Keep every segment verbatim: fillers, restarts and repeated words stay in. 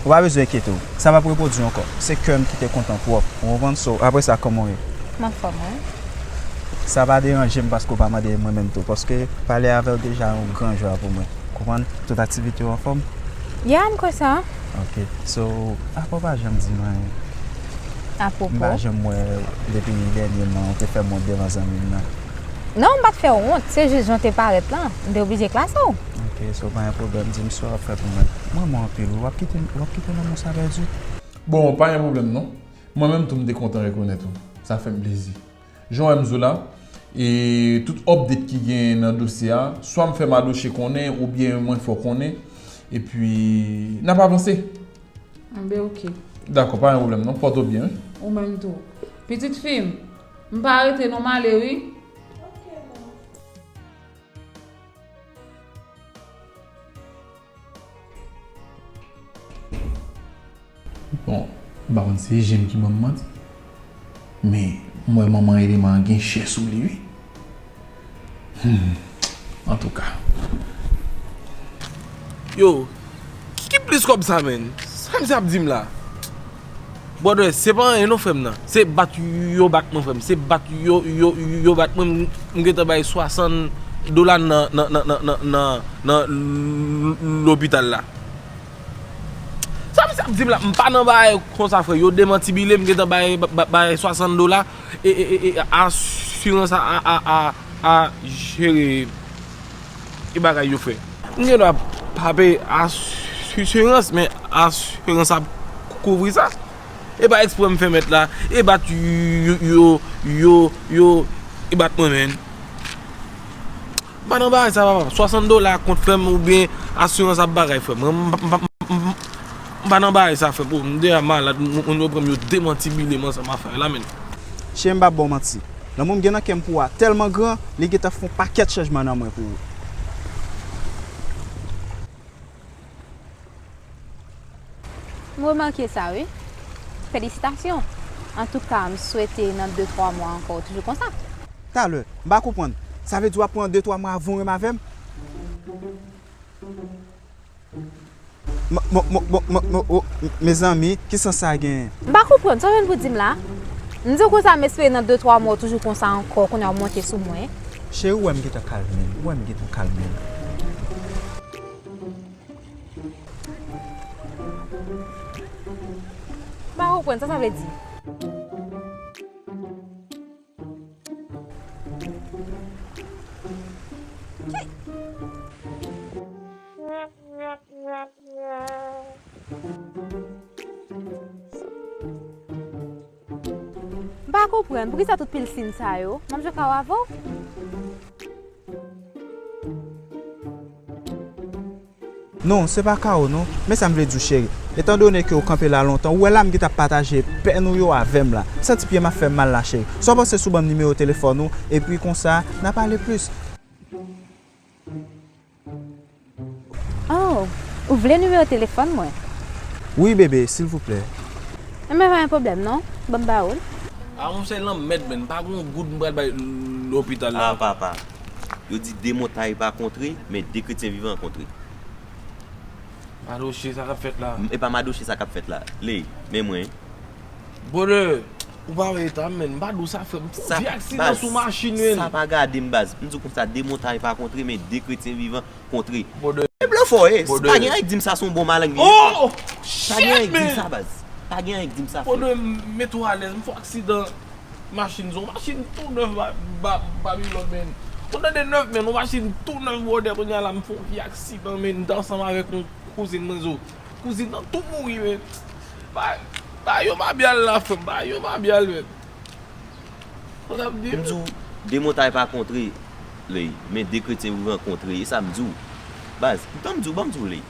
Ou pa bezwen enkyete w. Sa p ap repwodui ankò. Se kè m ki te kontan twòp. Ou konprann? So, apre sa, kòman w ye? M anfòm, wi. Sa pa deranje m paske w pa mande mwen menm tou. Paske pale avè w deja yon gran jwa pou mwen. Konprann? Tout aktivite w anfòm? Ya, m kwè sa. Ok. So, apa w pa janm di m anyen? M pa Apwopo? janm wè depi dènyèman ou te fè m wont devan zanmi m nan. Non, m pa t fè w wont. Se jis jan w te parèt lan. M te oblije klase w. Ok, so pa gen pwoblèm. Di m sa w ap fè pou mwen. M renmen w anpil, wi. W ap kite, w ap kite lanmou sa pèdi? Bon, pa gen pwoblèm non. Mwen menm tou m te kontan rekonèt ou. Sa fè m plezi. Jan w wè m di w la, e tout update ki genyen nan dosye a, swa m fè Madoche konnen oubyen mwen fè w konnen, epi n ap avanse. Enben, ok. Dakò, pa gen pwoblèm non. Pòte w byen, wi. Ou menm tou. Pitit fi m, m pa rete non, m ale, wi. Bon, m pa konn si se je m ki ban m manti, men m wè manman Eleman an gen chè sou li, wi. Hmm, antouka. Yo, ki, ki plis kòb sa, menn? Sa misye ap di m la? Brother, se pa anyen non, frè m nan. Se bat yo bat mwen, frè m. Se bat yo, yo, yo bat mwen. M, m gentan bay swasann dola nan, nan, nan lopital la. Sa misye ap di m la, m pa nan bagay konsa, frè. Yo demantibile, m gentan bay, ba-, ba-, bay swasann dola. E, e, e, e, asirans a, a, a, a, a jere e bagay yo fè. M gen dwa pa peye asirans, men asirans ap kouvri sa. E pa eksprè m fè mèt la, e bat yo, yo, yo, yo, e bat mwen, menn. M pa nan bagay sa, papa. Swasann dola kont frè m oubyen asirans ap bagay, frè m. M, m, m, m, m, m pa nan bagay sa, frè m. Oh, m deja malad, moun, moun yo pran m, yo demantibile m ansanm afè la, menn. Cheri, m p ap ba w manti. Lanmou m gen nan kè m pou ou a tèlman gran, li gentan fè yon pakèt chanjman nan mwen pou ou. M remake sa, wi. Felisitasyon. Antouka, m swete nan de twa mwa ankò, w toujou konsa. Talè, m pa konprann. Sa vle di w ap pran de twa mwa avan w renmen avè m? Mo, mo, mo, mo, mo, mo, o, mezanmi, ki sans sa genyen? M pa konprann, sa w jwenn pou di m la? M di w konsa, m espere nan de twa mwa w toujou konsa ankò, kounye a w monte sou mwen. Cheri, ou wè m gentan kalme m, ou wè m gentan kalme m. M pa konprann, sa sa vle di? M pa konprann, poukisa tout pil siy sa yo? M ap jwe kawo avè w? Non, se pa kawo non. Men sa m vle di w, cheri. Etandone ke w kanpe la lontan, ou wè la m gentan ap pataje pèn ou yo avè m la. M santi pye m ap fè m mal la, cheri. Sa w panse si w ban m nimewo telefòn ou, epi konsa, n a pale plis? Oh, ou vle nimewo telefòn mwen? Wi, bebe, silvouplè. Enben, pa gen pwoblèm non. Ban m ba ou l. A, monchè, lanmèd, menn. Pa gen yon goud m pral bay lopital la. A, papa. Yo di de montay pa kontre, men de kretyen vivan kontre. Madoche, sa k ap fèt la? M, e pa madoche sa k ap fèt la. Ley, men mwen. Brother, ou pa wè eta m, menn. M pa di w sa, frè m. M fè yon vye aksidan sou machin, menn. Sa pa gade m, baz. M di w konsa, de montay pa kontre, men de kretyen vivan kontre. Brother. E blofò, e. Brother. Pa gen anyen k di m sa se yon bon maleng li ye. Oh! Pa gen anyen k di m sa, baz. Pa gen anyen k di m sa, frè. Brother, mete w alèz. M fè yon aksidan. Machin, se yon machin tou nèf ba, ba, Babilòn, menn. Ou tande nèf, menn, yon machin tou nèf, brother, kounye a la, m fè yon vye aksidan, menn, m te ansanm avèk yon kouzin mwen, zo. Kouzin nan tou mouri, menn. Ba, ba yo mabyal la, frè m, ba yo mabyal, menn. Sa w ap di? M di w, de montay pa kontre, ley, men de kretyen vivan kontre, e sa m di w. Baz, m tann di w, ban m di w, ley.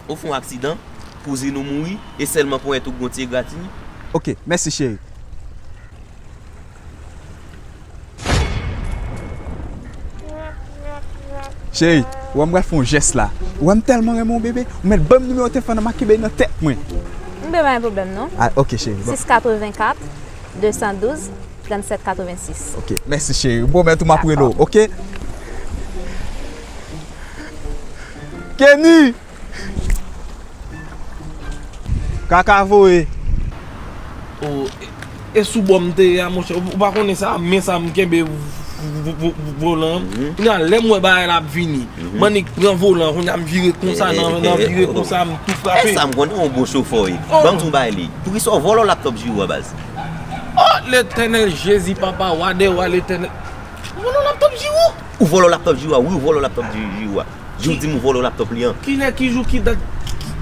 Ou fè yon aksidan, kouzin ou mouri, e sèlman ponyèt ou k gon ti egratini. Ok, mèsi, cheri. Cheri, ou wè m pral fè yon jès la. Ou wè m tèlman renmen w, bebe. Ou mèt ban m nimewo telefòn nan, m a kenbe nan tèt mwen. M pa gen pwoblèm, non. Ah, ok, cheri. Bon. Sis katrevenkat, de san douz, trannsèt katrevensis. Ok, mèsi, cheri. M pwomèt ou m ap rele w, ok? Kenny! Kaka voye. O, e, e sou bò m te ye a, monchè. Ou, ou pa konnen sa, men sa m kenbe vo-, vo-, vo-, volan an. Kounye a, lè m wè bagay la ap vini, m annik pran volan, kounye a, m vire konsa, nan, nan vire konsa, m tou frape. E sa m konnen, yon bon chofè w ye. Ban m di w yon bagay li. Poukisa w vòlò laptòp Jirou a, baz? O, Letènèl Jezi, Papa, Wa dè wa, Letènèl. Ou vòlò laptòp Jirou? Ou vòlò laptòp Jirou a, wi, ou vòlò laptòp Ji-, Jirou a. Jirou di m ou vòlò laptòp li an. Kilè, ki jou, ki dat,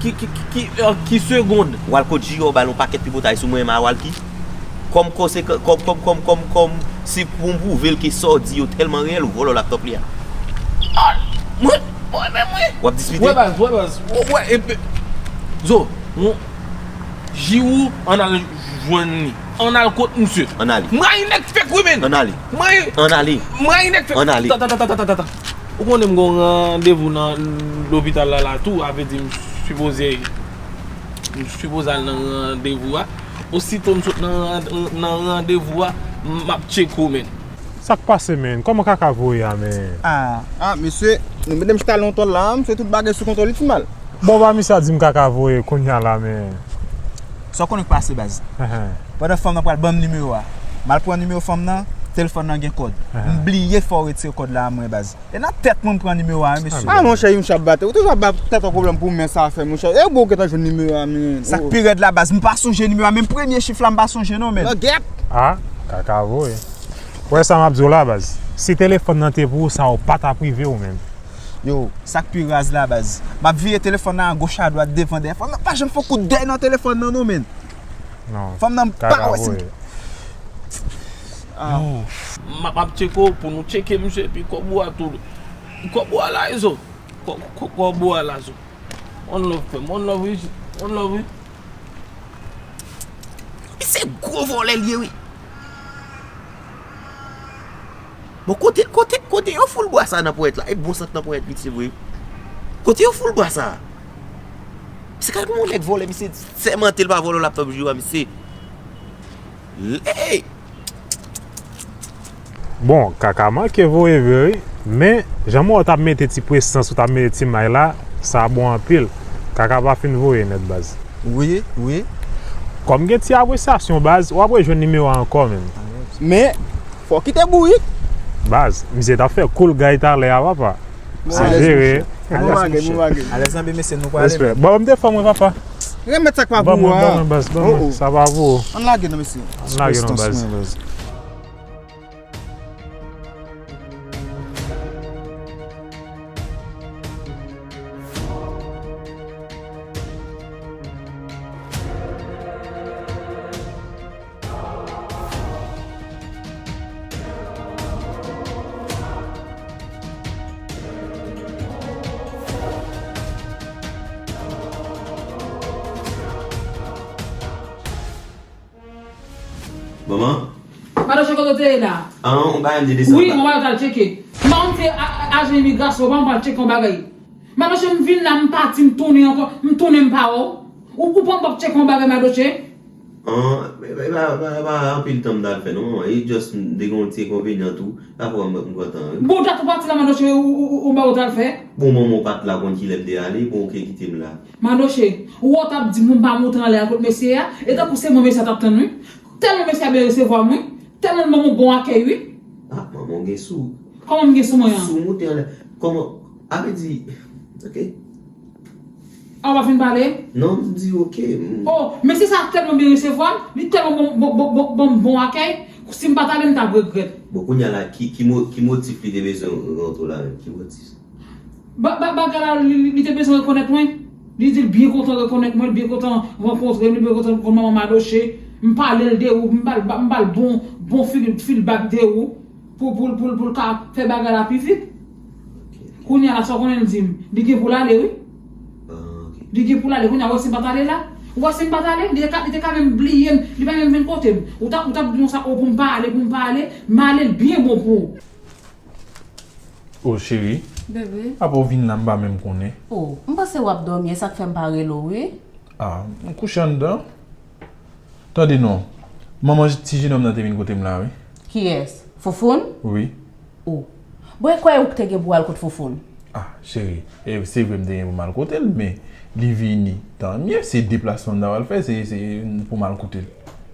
ki, ki, ki, ki, ki, ki, ki segond? W al kot Jirou a, w ba l yon pakèt tripotay sou mwen, m a w al ki? Kòm konsekan-, kòm, kòm, kòm, kòm, kòm, si pou m pwouve l ke sa w di yo tèlman reyèl, ou vòlò laptòp li a. O, mwen, mwen, mwen, mwen. W ap dispite? Wè baz, wè baz. Wè, wè, epi, Zo, mwen, Jirou, ann al jwenn li. Ann al kot misye. Ann ale. M rayi nèg fake wi, menn. Ann ale. M rayi, ann ale. M rayi nèg fake. Ann ale. Tan, tan, tan, tan, tan, tan, tan. Ou konnen m gen yon randevou nan lopital la, la tou, sa vle di m sipoze, m sipoze al nan randevou a. Osito m sot nan, nan randevou a, m ap tcheke w, menn. Sa k pase, menn? Kòman Kaka voye a, menn? Ah, ah, mesye, nou mete m chita lontan la, m fè tout bagay sou kontwòl, li ti mal. Bon, ba misye a di m Kaka voye kounye a la, menn. Sa w konnen k pase, baz? Ahan. Pandan fanm nan pral ban m nimewo a, m al pran nimewo fanm nan, telefòn nan gen kòd. Ahan. M bliye fè w retire kòd la a mwen, baz. E nan tèt mwen m pran nimewo a, wi, mesye. Ah, monchè, Youn ap bat tèt. Ou toujou ap bat tèt an pwoblèm pou men sa fè, monchè. E bon, ou gentan jwenn nimewo a, men. Sa k pi rèd la, baz, m pa sonje nimewo a, menm premye chif la, m pa sonje non, men. Nan gèp. Ah, Kaka voye. Wè sa m ap di w la, baz. Si telefòn nan te pou ou, sa w pa t ap rive w menm. Yo, sa k pi raz la, baz. M ap vire telefòn nan a goch a dwat, devan, dèyè. Fanm nan pa janm fè yon kout dèy nan telefòn nan, non, men. Non. Fanm nan pa wè si m. Ah. Yo, m ap, m ap tcheke w pou nou tcheke misye, epi kòb ou a tou. Kòb ou a la, Izo. Kò-, kò-, kòb ou a la, Zo. One love, frè m. One love, wi. One love, wi. Li se gwo vòlè l ye, wi. Bon, kote, kote, kote yo foul bwa sa nan ponyèt la? E bon sant nan ponyèt li, se vre. Kote yo foul bwa sa? Se ka kòman yon nèg vòlè, misye sèmante l pa vòlò laptòp Jirou a, misye. Hey! Bon, Kaka manke voye vre wi, men jan m wè w t ap mete ti presans, ou t ap mete ti may la, sa bon anpil. Kaka pa fin voye nèt, baz. Wi, wi. Kòm gen ti apresyasyon, baz, w ap rejwenn nimewo a ankò, menn. Men, fò w kite bourik. Baz, misye t ap fè cool guy talè a, papa. Se jere. Bon bagay, bon bagay. Alèz anpil, mesye, nou prale. Respè. Bon, m te fè mwen, papa. Remèt sa k pa pou ou a. Ban mwen, ban mwen, baz, ban mwen. Sa pa pou ou. Ann lage non, mesye. Ann lage non, baz. Manman? Madoche, kote w te ye la? An, ou pa di desann. Wi, mwen pral tcheke. Mwen se a-, a-, ajan imigrasyon, mwen pral tcheke yon bagay. Madoche, m vin la, m pati, m tounen ankò, m tounen, m pa wè w. Ou, ou pa t ap tcheke yon bagay, Madoche? An, e, e, pa, pa, pa anpil tan m t al fè, non. E just m te gen yon ti enkonvenyan tou. Pafwa m, m pran tan, wi. Bon, dat ou pati la, Madoche, ou, ou, ou, ou pa w t al fè? Bon, manman w pa t la, konn kilè m te ale, bon, ou te kite m la. Madoche, ou wè w t ap di m pou m pa monte anlè a kot mesye a, e tankou se mwen mesye a t ap tann, wi. Tèlman mesye a byen resevwa m, wi. Tèlman l ban m yon bon akèy, wi. Ah, manman w gen sou. Kòman m gen sou mwen an? Sou moute anlè. Kòman? A vle di, ok. A, w pa fin pale? Non, m di ok. Oh, mesye sa tèlman byen resevwa m, li tèlman bon, bon, bon, bon, bon, bon akèy, si m pa t ale, m t ap regrèt. Bon, kounye a la, ki, ki mo-, ki motif li te bezwen rantre w la menm? Ki motif? Ba-, ba-, bagay la, li, li, li te bezwen rekonèt mwen. Li di l byen kontan rekonèt mwen, l byen kontan rankontre m, li byen kontan konn manman Madoche. M pale l de ou, m ba l, ba, m ba l bon, bon fil, feedback de ou. Pou, pou, pou, pou l ka fè bagay la pi vit. Ok. Kounye a la, sa w konnen l di m? Li gen pou l ale, wi. Ah, ok. Li gen pou l ale. Kounye a, w wè si m pa t ale la? W wè si m pa t ale? Li te ka, li te ka menm bliye m. Li pa menm vin kote m. Ou t ap, ou t ap di m sa, o, pou m pa ale, pou m pa ale. M ale, l byen bon pou ou. O cheri. Bebe. Apa w vin la, m pa menm konnen. O, m panse w ap dòmi, e sa k fè m pa rele w, wi. A, m kouche anndan. Tande non. Manman ti jenòm nan te vin kote m la, wi. Kiyès? Foufoun? Wi. O. Bon, e kwè ou k te gen pou w al kot Foufoun? A, cheri, e, se vre m te gen pou m al kote l, men Li vini, tanmye, se deplasman m ta pral fè, se, se pou m al koute l.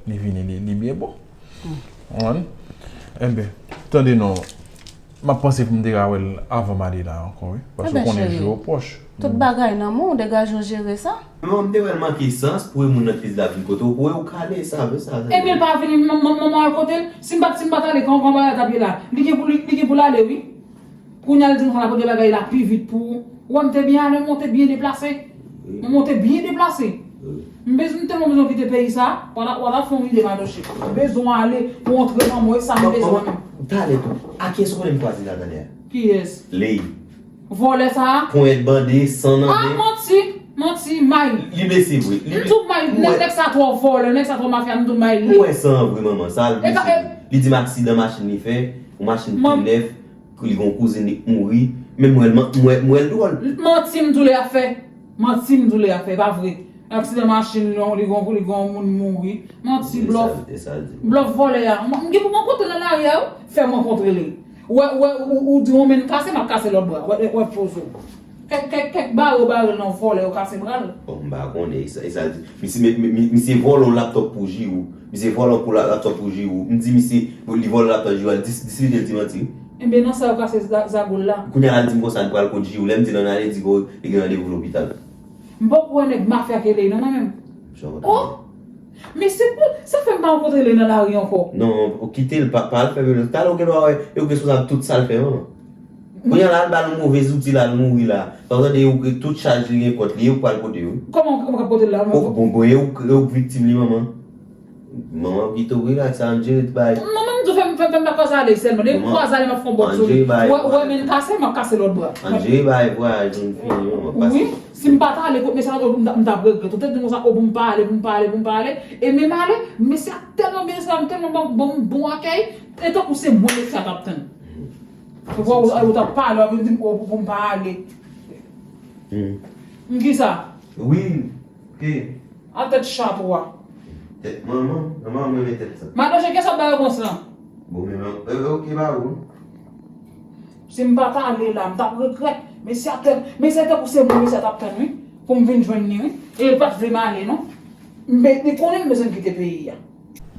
Li vini, li, li byen bon. Ou konprann? Enben, tande non, m ap panse pou m te ka wè l avan m ale la ankò, wi. Paske ou konnen jou yo pwòch. Tout bagay nan men w, degaje w jere sa. Mwen, m te wè l manke sans pou e moun nan kriz la vin kote w, pou e ou kale, sa vle sa. Ebyen, l pa vini, manman al kote l. Si m pa t, si m pa t ale, kòman bagay la t ap ye la? Li gen pou, li, li gen pou l ale, wi. Kounye a l di m sa l ap regle bagay la pi vit pou ou. Ou wè m te byen ale, mwen te byen deplase. Mwen te byen deplase. M bezwen, m tèlman bezwen kite peyi sa. W ap, w ap fè yon ide, Madoche. M bezwen ale pou antre nan mwen, sa m bezwen. Talè tou. A kiyès ou konnen m kwaze la talè a? Kiyès? Ley. Vòlè sa a? Ponyèt bande, san nan men. Ah, manti! Manti, may. Li blese vre. M tou may. Nèg sa twò vòlè, nèg sa twò mafya, m tou may li. Ou wè san an vre, manman. Sa l blese vre. Li di m aksidan machin li fè, yon machin tou nèf. Li gen yon kouzin li k mouri. Men m wè l, m wè, m wè l dwòl. Manti m tou li ap fè. Manti m tou li ap fè, pa vre. Aksidan machin non, li gen, li gen yon moun mouri. Manti, blòf. Blòf vòlè a. M gen pou m rankontre l nan lari a, wi. Fè m rankontre li. Wè, wè, ou, ou di yon men kase, m ap kase lòt bra. Wè, wè, wè poz ou. Kèk, kèk, kèk bare w bare l nan vòlè, yo kase bra l. Bon, m pa konnen, e sa, e sa l di. Misye, mi, mi, misye vòlè yon laptòp pou Jirou. Misye vòlè yon laptòp pou Jirou. M di misye, li vòlè laptòp Jirou, al dis, dis li di l di manti. Enben, nan sa yo kase za-, zago l la. Kounye a la, l di m konsa, li pral kot Jirou. Lè m di l ann ale, li di ke li gen randevou lopital. M poko wè nèg mafya ke Ley non, mwen menm. Oh! Men se pou, sa fè m pa rankontre Ley nan lari ankò. Non, ou kite l, pa, pa al fè velo. Talè ou gen dwa wè, e ou responsab tout sa l fè, manman. Kounye a la, al ba l yon move zouti la, l mouri la. Sa w tande, e ou, tout chaj li gen kont li, e ou pral kote yo. Kòman, kòman k ap pote l la, manman? Bon, bon, e ou, e ou viktim li, manman. Manman, pito rilaks, ann jere ti bagay. Manman, m tou fè m, fè m, fè m pa kwaze ale sèlman. Depi m kwaze ale, m ap fè yon bòt sou li. Wè, wè, men kase, m ap kase lòt bra. Ann jere bagay vwayaj nou fini, manman. Wi, si m pa t ale kot mesye a, m t ap, m t ap regrèt. Ou te di m konsa, o, pou m pa ale, pou m pa ale, pou m pa ale. E menm ale, mesye a tèlman byen, sa m tèlman ban, ban m bon akèy. E tankou se mwen mesye a t ap tann. Ou, ou, ou t ap pale, w ap vin di m, o, pou, pou m pa ale. M kisa? Wi. Ke? A tèt chat ou a. Tèt manman, manman mwen renmen tèt sa. Madoche, kiyès ap bay repons lan? Bon, men, men, e, e, oke, ba ou. Si m pa t ale la, m t ap regrèt. Mesye a tèt, mesye a tankou se mwen, mesye a t ap tann, wi. Pou m vin jwenn li, wi. E l pa t vle m ale, non. Men, li konnen m bezwen kite peyi a.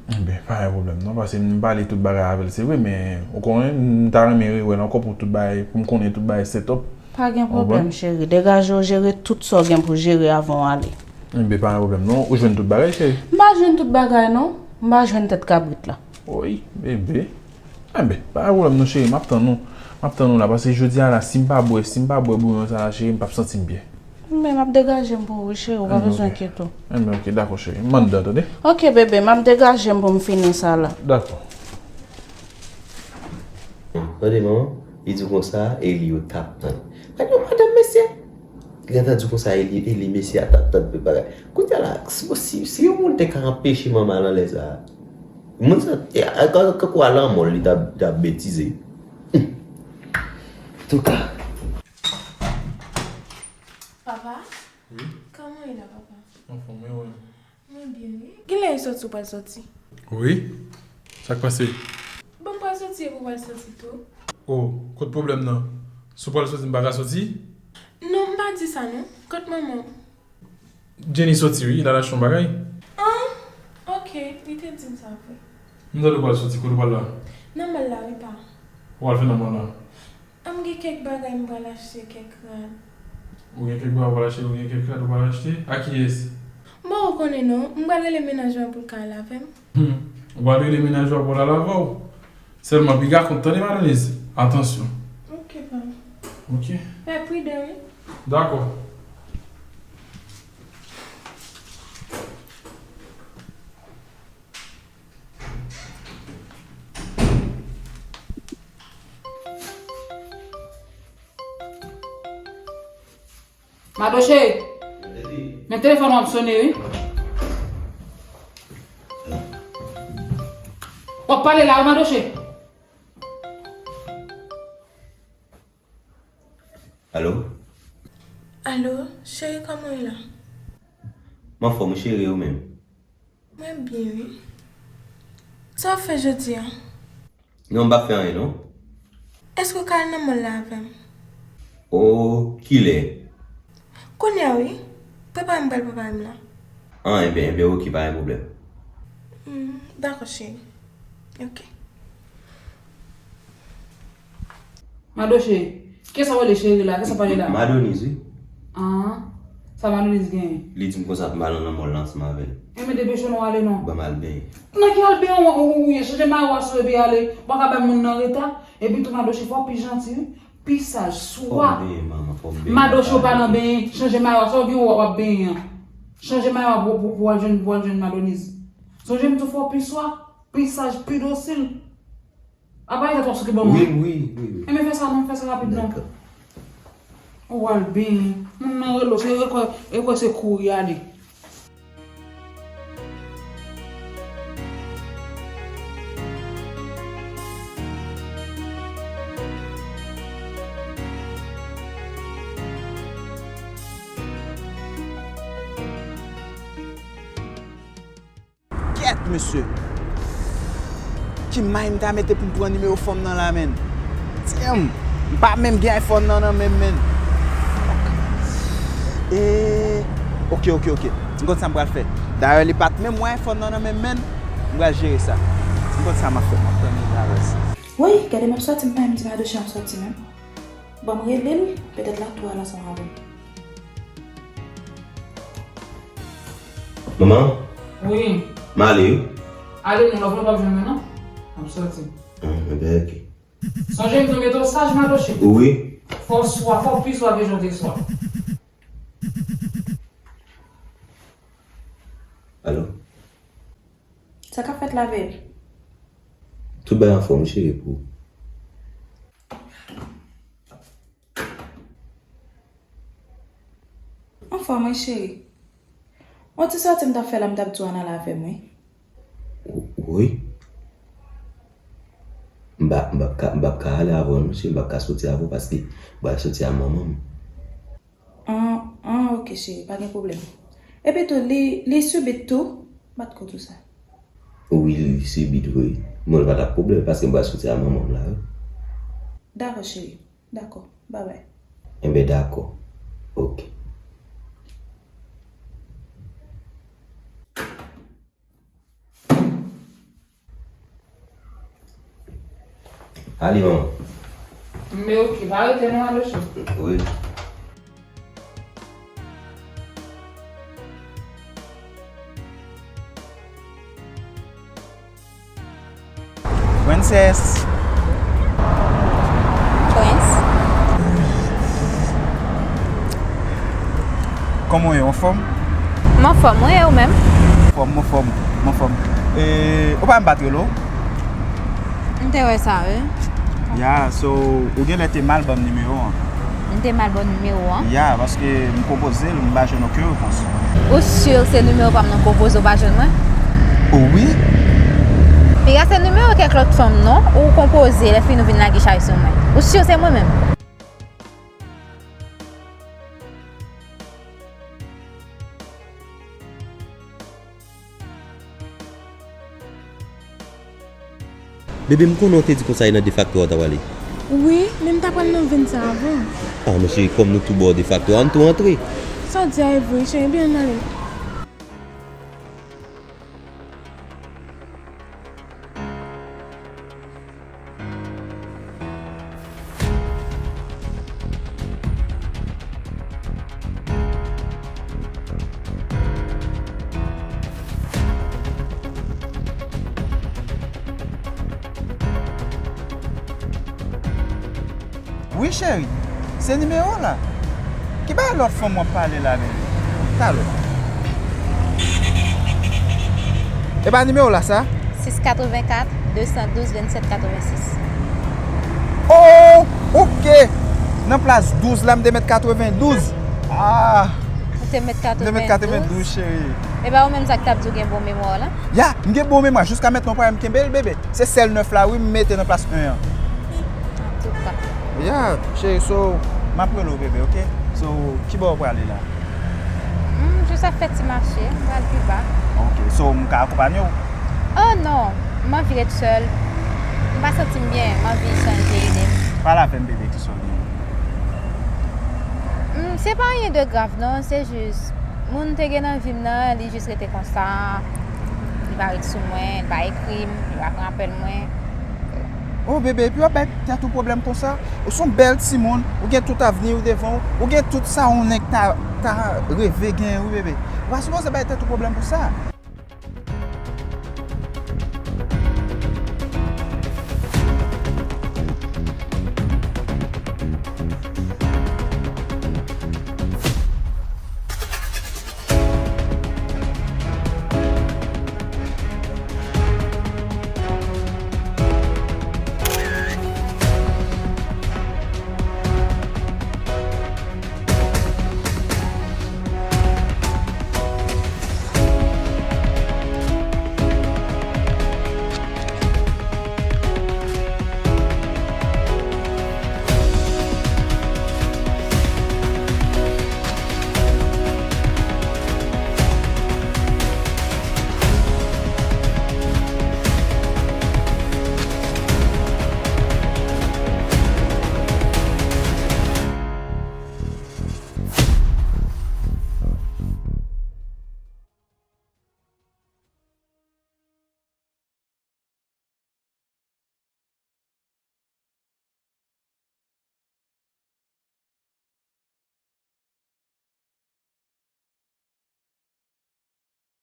Enben, pa gen pwoblèm non, paske m pale tout bagay avè l, se vre, men ou konnen, m ta renmen rewè l ankò pou tout bagay, pou m konnen tout bagay set up. Pa gen pwoblèm, cheri. Degaje w jere tout sa w gen pou jere avan w ale. Enben, pa gen pwoblèm non, ou jwenn tout bagay, cheri? M pa jwenn tout bagay non, m pa jwenn tèt kabrit la. Woy, bebe. Enben, pa gen pwoblèm non, cheri, m ap tann ou. M ap tann ou la, paske jodi a la, si m pa bwè, si m pa bwè bouyon sa la, cheri, m p ap santi m byen. Men m ap degaje m pou ou, wi, cheri, ou pa bezwen enkyete w. Enben, oke, dakò, cheri. M anndan, tande? Oke, bebe, m ap degaje m pou m fini sa la. Dakò. Tande, manman, li di w konsa, Eli yo t ap tann. Gade yon madanm, mesye! Li gentan di w konsa, Eli, Eli, mesye a t ap tann pou bagay. Kounye a la, si, si, si yon moun te ka anpeche manman al anlè sa, moun sa, e, a, a, kankou a lanmò l, li t ap, t ap betize. Antouka. Papa? Wi? Kòman w ye la, papa? Anfòm, wi, wi. Mwen byen, wi. Kilè w soti, w pral soti? Wi. Sa k pase? Bon, m pral soti epi w pral soti tou. O, kot pwoblèm nan? Si w pral soti, m pa ka soti? Non, m pa di sa, non. Kot manman w? Jenny soti, wi. L al achte yon bagay. An? Oke, li te di m sa vre. M tande w pral soti. Kot ou pral la? Nan mòl la, wi, pa. Ou pral fè nan mòl la? M gen kèk bagay m pral achte, kèk rad. Ou gen kèk bagay ou pral achte, ou gen kèk rad ou pral achte? A kiyès? Bon, ou konnen non, m pral rele mennaj mwen pou l ka al avè m. Hmm. Ou pral rele mennaj ou pou l al avè w? Sèlman, piga kont, tande, Madonise? Atansyon. Oke, pa. Oke. Fè pridan, wi. Dakò. Madoche! Men telefòn w ap sone, wi. W ap pale la, wi, Madoche. Alo? Alo, cheri, kòman w ye la? M anfòm, wi, cheri, ou menm? Mwen byen, wi. Sa w ap fè jodi a? Non, m p ap fè anyen, non. Èske w ka al nan mòl la avè m? O, kilè? Kounye a, wi. Papa m pral papa m la. Ah, enben, enben, oke, pa gen pwoblèm. Hmm, dakò, cheri. Oke. Madoche, kiyès w ap rele cheri la? Kiyès w ap pale la? Madoniz, wi. Ah, sa Madoniz genyen? Li di m konsa pou m al nan mòl la ansanm avè l. Enben, depeche w, nou ale non. Ban m al benyen. Nan ki al benyen, ou, ou, ou, chanje mayo a sou epi ale. Ou pa ka bay moun nan reta. Epi tou, Madoche, fò w pi janti, wi. Pi saj, swa. Fò m benyen, manman, fò m benyen. Madoche, ou pa nan benyen, chanje mayo a, sa w gen w ap benyen an. Chanje mayo a pou, pou, pou al jwenn, pou al jwenn Madoniz. Sonje m di w fò w pi swa, pi saj, pi dosil. Apa e tèt w ap soti ban mwen? Wi, wi, wi, wi. Enben fè sa non, fè sa rapid non. Dakò. Ou al benyen. Moun nan rele w, se rekwè, rekwè se kouri ale. Kèt, mesye! Ki may m ta mete pou m pran nimewo fanm nan la, menn? Damn! M pa menm gen iPhone nan nan men m, menn. Fuck. E, oke, oke, oke. M konn sa m pral fè. Dayè, li pa t menm wè iPhone nan nan men m, menn. M pral jere sa. M konn sa m ap fè. M ap pran nimewo avè l. Woy, gade m ap sòti, m pa menm di Madoche m ap sòti menm. Ban m rele l, petèt l ap tou al ansanm avè m. Manman? Wi. M ale, wi. Ale non, lòt lè w p ap jwenn mwen non. M ap sòti. Ah, enben, oke. Sonje m di w mete w saj, Madoche. Wi. Fò w swa, fò w pi swa ke jan w te swa. Alo? Sa k ap fèt la, bebe? Tout bagay anfòm, wi, cheri, pou ou. Anfòm, wi, cheri. On ti sòti m t ap fè la, m t ap di w ann al avè m, wi. Wi. M p ap, m p ap ka, m p ap ka ale avè w, non, cheri, m p ap ka soti avè w, paske m pral soti a manman m. An, an, oke, cheri, pa gen pwoblèm. Epi tou, li, li sibit tou, m pa t ko di w sa. Wi, li sibit vre. Mwen, pa t ap pwoblèm, paske m pral soti a manman m la, wi. Dakò, cheri. Dakò. Babay. Enben, dakò. Oke. Ale, manman. Men oke, pa rete non, Madoche. Wi. Princess. Prince. Kòman w ye, w anfòm? M anfòm, wi, e ou menm? Fòm, m anfòm, m anfòm. E, ou pa m pa t rele w? M te wè sa, wi. Ya, so, ou genlè te mal ban m nimewo an. M te mal ban w nimewo an? Ya, paske m konpoze l, m pa jwenn okenn repons. Ou si se nimewo pa m nan konpoze, ou pa jwenn mwen? O wi. Piga se nimewo kèk lòt fanm, non? Ou konpoze, lè fini ou vin lage chay sou mwen. Ou si se mwen menm? Bebe, m konnen w te di konsa e nan defakto a w ta prale. Wi, men m ta pral nan venn sa avan. Ah, mesye, kòm nou tou bò defakto a, ann tou antre. Sa w di a e vre, cheri, byen ann ale. Wi, cheri. Se nimewo w la. Ki bagay lòt fanm w ap pale la, bebe? Talè. E pa nimewo w la, sa? Sis katrevenkat, de san douz, vennsèt katrevensis. Oh, oke. Nan plas douz la, m te met katrevendouz. Ah. Ou te met katrevendouz? M te met katrevendouz, cheri. E pa ou menm sa k t ap di w gen bon memwa la? Ya, m gen bon memwa. Jiska mentnan, ou pa wè m kenbe l, bebe. Se sèl nèf la, wi, m mete nan plas en an. Antouka. Ya, cheri, so, m ap rele w, bebe, oke? So, ki bò w prale la? Hmm, jis ap fè ti mache, m pral pi ba. Oke, so, m ka akonpanye w? Oh non, m anvi ret sèl. M pa santi m byen, m anvi chanje ide m. Pale avè m, bebe, kisa w genyen? Hmm, se pa anyen de grav, non, se jis Moun te gen nan vi m nan, li jis rete konsa. Li pa ret sou mwen, li pa ekri m, li pa pran apèl mwen. Oh bebe, epi w ap bay tèt ou pwoblèm konsa? Ou se yon bèl timoun, ou gen tout avni ou devan ou, ou gen tout sa yon nèg ta, ta reve gen, wi bebe. Ou pa sipoze bay tèt ou pwoblèm pou sa.